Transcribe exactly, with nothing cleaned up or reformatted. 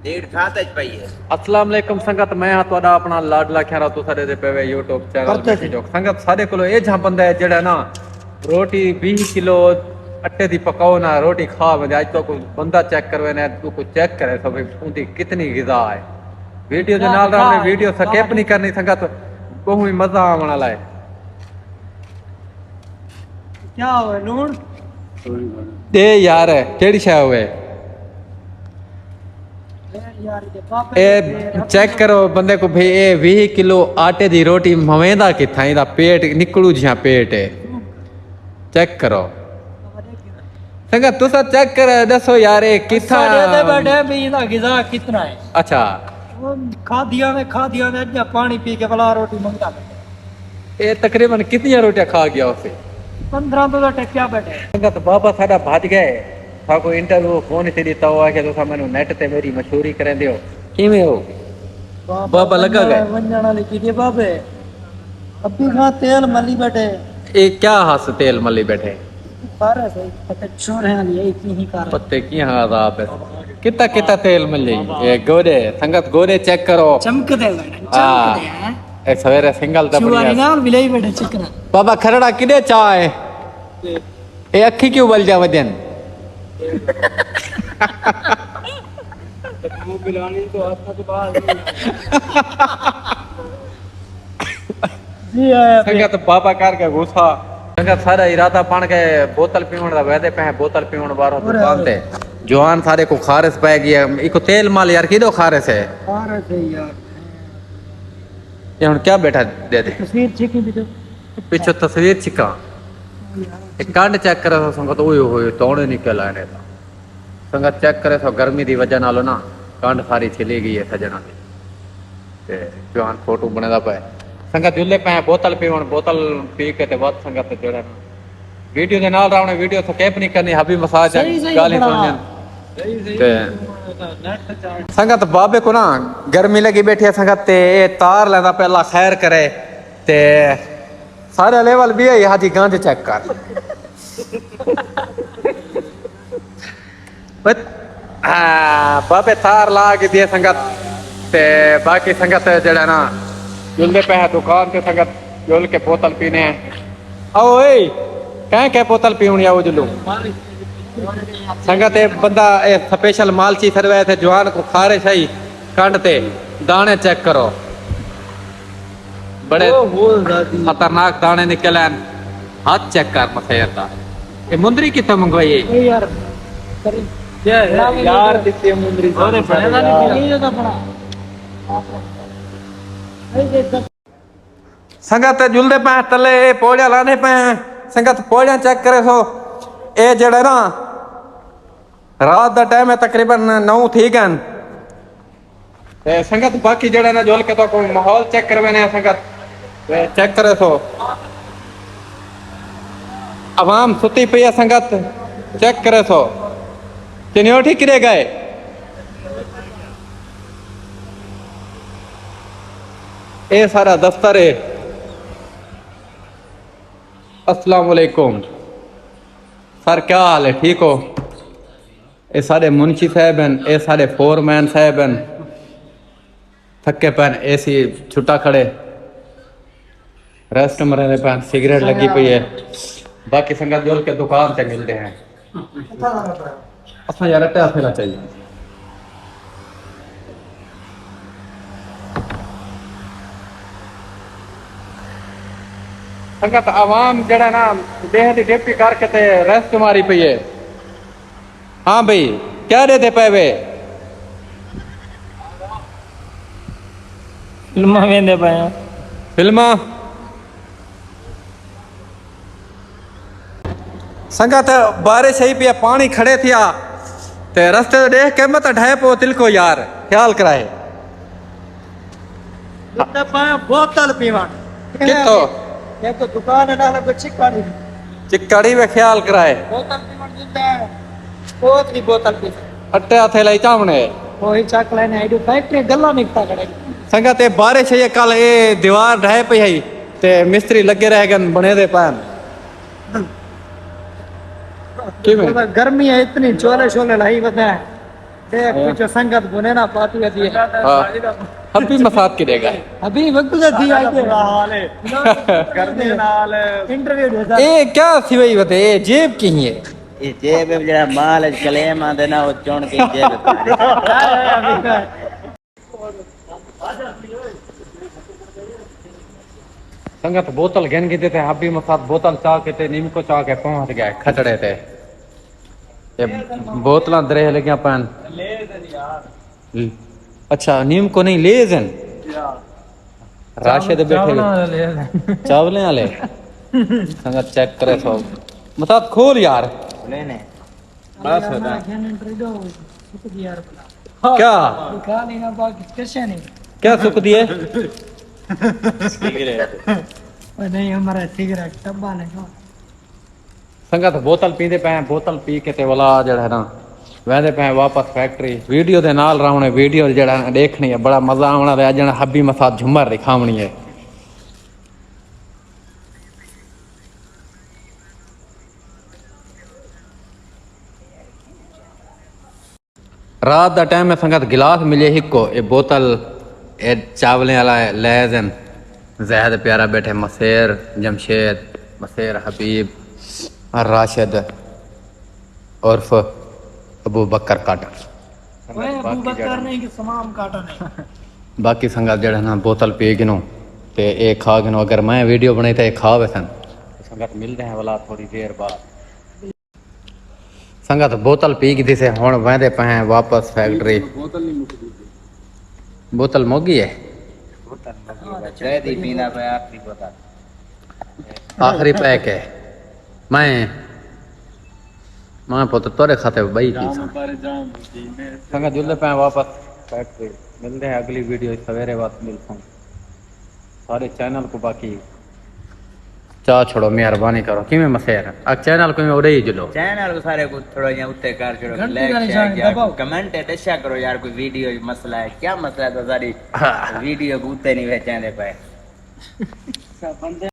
نیڑ کھاتے چ پئی ہے۔ السلام علیکم سنگت، میں ہاں تہاڈا اپنا لاڈلا کھیرا، تساں ݙیہدے پئے وے یوٹیوب چینل پردیسی۔ ویسی ڈوک۔ سنگت، ساݙے کولو اے جھاں بندہ ہے جیڑھا نا روٹی ویہہ کلو اٹے دی پکاؤ نا، روٹی کھا ویندے۔ اڄ تہاکوں بندہ چیک کرویندے، تہاکوں چیک کرے سو بھئی اوندی کتنی غذا ہے۔ ویڈیو دے نال رہو، ویڈیو سکپ نہیں کرنی سنگت، ٻہوں ہی مزہ آوݨ والا ہے۔ کیا ہوئے لوݨ؟ ݙے یار، کیڑھی شے ہوئے؟ اے یار، اے بابے اے دے چیک کرو بندے کوں بھئی، اے ویہہ کلو آٹے دی روٹی مویندا کتھاں؟ ایندا پیٹ نکڑو جیہاں پیٹ ہے۔ چیک کرو۔ سنگت، تساں چیک کر ݙسو یار، اے کتھاں؟ ساݙے تے ٻیٹھے بھی ایندا غذا کتنا ہے؟ اچھا۔ کھادیاں نے، کھادیاں نے، اڄ پاݨی پی کے ولا روٹی منگدا ٻیٹھے۔ اے تقریباً کتنیاں روٹیاں کھا ڳیا ہوسی؟ پندرہ توں تاں ٹپیا ٻیٹھے۔ سنگت، بابا ساݙا بھڄ ڳئے، ساکوں انٹرویو کون تھی ݙتا، او آکھیا تساں مینوں نیٹ تے میݙی مشہوری کریندے ہو، کیویں ہو؟ بابا بابا لڳا ڳئے۔ ونڄݨ والی کیتی بابے، ابھی کھاں تیل ملی ٻیٹھے۔ اے کیا ہس تیل ملی ٻیٹھے؟ خارس ہے، پتہ چھوڑے والی ہے، کی ہی خارس۔ پتے کیہاں عذاب ہے۔ کتا کتا تیل ملی؟ اے گوݙے، سنگت گوݙے چیک کرو۔ چمکدے ٻیٹھے، ہاں۔ چمکدے ہیں۔ اے سویرے سنگل تے چواری بݨیا۔ نال ملائی ٻیٹھے چکنا۔ بابا کھرڑا کݙے چا ہے؟ اے اکھیں کیوں ول جا ودن؟ جی آیا پہ۔ سنگت بابا کر کے غصہ۔ سنگت سارا ارادہ بݨ ڳئے بوتل پیوݨ دا، ویندے پئے ہیں بوتل پیوݨ ٻاہروں اور دکان تے۔ جوان سارے کوں خارس پئے ڳئی ہے۔ ایکوں تیل مل یار، کیݙو خارس ہے؟ خارس ہے یار۔ اے ہݨ کیا ٻیٹھا ݙیہدے؟ تصویر چھکی بھی تو۔ پچھوں تصویر چھکاں۔ اے کنڈ چیک کرے سو سنگت، اوئے ہوئے توڑے نکل آئے نے۔ سنگت چیک کرے سو، گرمی دی وجہ نالوں نا کنڈ ساری چھلی ڳئی ہے سجݨاں دی۔ تے جوان فوٹو بݨیندا پئے۔ سنگت جلدے پئے ہیں بوتل پیوݨ، بوتل پی کے تے وت سنگت جیڑھا نا ویڈیو دے نال رہوݨے، ویڈیو سکپ نہیں کرنی، حبیب مساج صحیح، صحیح ڳالھیں بڑا۔ سݨݨیاں۔ تے سنگت بابے کوں نا گرمی لڳی ٻیٹھی ہے سنگت، تے اے تار لیندا پئے، اللہ خیر کرے۔ تے سارے لیول بھی ہے، حاجی گنج چیک کر۔ بس، ہاں، بابے تار لا کے دیے سنگت۔ تے باقی سنگت جیڑھا نا جلدے پئے ہیں دکان تے سنگت جل کے بوتل پینے ہیں۔ او اے، کہیں کہ بوتل پیوݨی آؤ جلو۔ سنگت اے بندہ اے سپیشل مالچی سروے تے جوان کوں خارش آئی کنڈ تے داݨے چیک کرو۔ بڑے او ہو ذاتی۔ خطرناک داݨے نکل آئن۔ ہتھ چیک کر مسیر دا۔ اے مندری کتھوں منگوائی ہے؟ اے یار، کری۔ یار، یار، ݙتی ہے مندری۔ سنگت جلدے پئے تلے، اے پوڑیاں لانے پئے ہیں۔ سنگت پوڑیاں چیک کرے سو۔ اے جڑے نا رات دا ٹائم ہے، تقریباً نو تھی ڳئن۔ تے سنگت باقی جیڑھا نا جل کے تہاکوں ماحول چیک کروینے آں سنگت۔ تے چیک کرے سو۔ عوام ستی پئی ہے سنگت، چیک کرے سو۔ چنیوٹھی کݙے ڳئے؟ اے سارا دفتر ہے۔ السلام علیکم سر، کیا حال ہے؟ ٹھیک ہو؟ اے ساݙے منشی صاحب ہن، اے ساݙے فورمین صاحب ہن۔ تھکے پئن، اے سی چھٹا کھڑے، ریسٹ مریندے پئن، سگریٹ لڳی پئی ہے۔ باقی سنگت جل کے دکان تے ملدے ہیں۔ اساں یار اٹے ہتھے نہ چاہیے۔ سنگت عوام جیڑھا نا ݙینہہ دی ڈیوٹی کر کے تے ریسٹ ماری پئی ہے۔ ہاں بھئی، کیا ݙیہدے پئے وے؟ فلماں ویندے پئے ہیں۔ فلماں؟ سنگت، بارش آئی پئی ہے، پاݨی کھڑے تھیا تے رستے تے ݙیکھ کے مت ڈھے پو تلکو یار، خیال کرائے۔ اتنے پائے بوتل پیوݨ۔ کتھوں؟ ایک دکان ہے نال کوئی چکاڑی۔ چکاڑی وے خیال کرائے۔ بوتل پیوݨ جیندا ہے۔ بہت ہی بوتل پی۔ اٹے ہتھے لائی چاوݨے۔ وہی چک لینے، ایڈو فیکٹری گلا نکتا کھڑے۔ سنگت، اے بارش ہے، کل اے دیوار ڈھے پئی ہے تے مستری لڳے رہ ڳئن، بݨیندے پئن۔ کیویں؟ گرمی ہے اتنی، چولے شولے لائی ودا ہے۔ اے کچھ سنگت گنے نا پارٹی دی۔ ہاں۔ حبی مسات کے دے گا؟ حبی وقت دا تھی آئی دے۔ برا حال ہے۔ گرمی نال۔ انٹرویو دے سر۔ اے کیا تھی وئی وتے؟ اے جیب کہیں ہے؟ اے جیب ہے، جڑا مال اچ کلیم آندے نا، او چن کے جیب اچ پا ݙے۔ سنگت بوتل گھن گھدے تے حبی مسات بوتل چا کے تے نیمکو چا کے پہنچ ڳئے کھٹڑے تے۔ تے بوتلاں درے لڳیاں پئن۔ اچھا، نیمکو نہیں، لیز ہن۔ راشد بیٹھے۔ چاولیں والے۔ سنگت چیک کرے سو۔ مسات کھول یار۔ بس ہوتا۔ کیا؟ کیا سکدی ہے؟ سگریٹ۔ نہیں، ہمارا سگریٹ ٹبا نہیں۔ سنگت بوتل پیندے پئے ہیں، بوتل پی کے تے ولا جڑا ہے نا، ویندے پئے ہیں واپس فیکٹری۔ ویڈیو دے نال رہونے، ویڈیو جڑا ہے نا ݙیکھݨی ہے، بڑا مزہ آوݨا تے اڄݨ حبی مسات جھمر ݙکھاوݨی ہے۔ رات دا ٹائم ہے سنگت، گلاس ملے ہکو، اے بوتل، اے چاولیں والا ہے، لیز ہن۔ زاہد پیارا بیٹھے، مسیر جمشید، مسیر حبیب، راشد عرف ابو بکر کاٹا۔ اوئے ابو بکر نہیں کہ سمام کاٹا نہیں۔ باقی سنگت جڑا نا بوتل پی گنو تے اے کھا گنو، اگر میں ویڈیو بنائی تے اے کھا ویسن۔ سنگت ملدے ہیں ولا تھوڑی دیر بعد۔ سنگت بوتل پی گھدی سے، ہݨ ویندے پئے ہیں واپس فیکٹری۔ بوتل نہیں مکدی پئی۔ بوتل مک ڳئی ہے؟ بوتل مک ڳئی ہے، بس زید ہی پیندا پیا آخری بوتل۔ آخری پیک ہے۔ میں، میں پتر تیݙے کھاتے ٻئی پیساں۔ سنگت جلدے پئے ہیں واپس فیکٹری۔ ملدے ہیں اڳلی ویڈیو اچ، سویرے وقت ملسوں۔ سارے چینل کوں باقی چا چھوڑو، مہربانی کرو۔ کیویں مسیر؟ آ چینل کوں اڑے ہی جلو۔ چینل کوں سارے کوں تھوڑا جیہاں اتے کر چھوڑو، گھنٹی لائک دا شیئر نشان کیا، دباؤ۔ کمنٹ اچ ݙسیا کرو یار، کوئی ویڈیو اچ مسئلہ ہے، کیا مسئلہ ہے تو ساݙی ہاں۔ ویڈیو کوں اتے نہیں ویچیندے پئے۔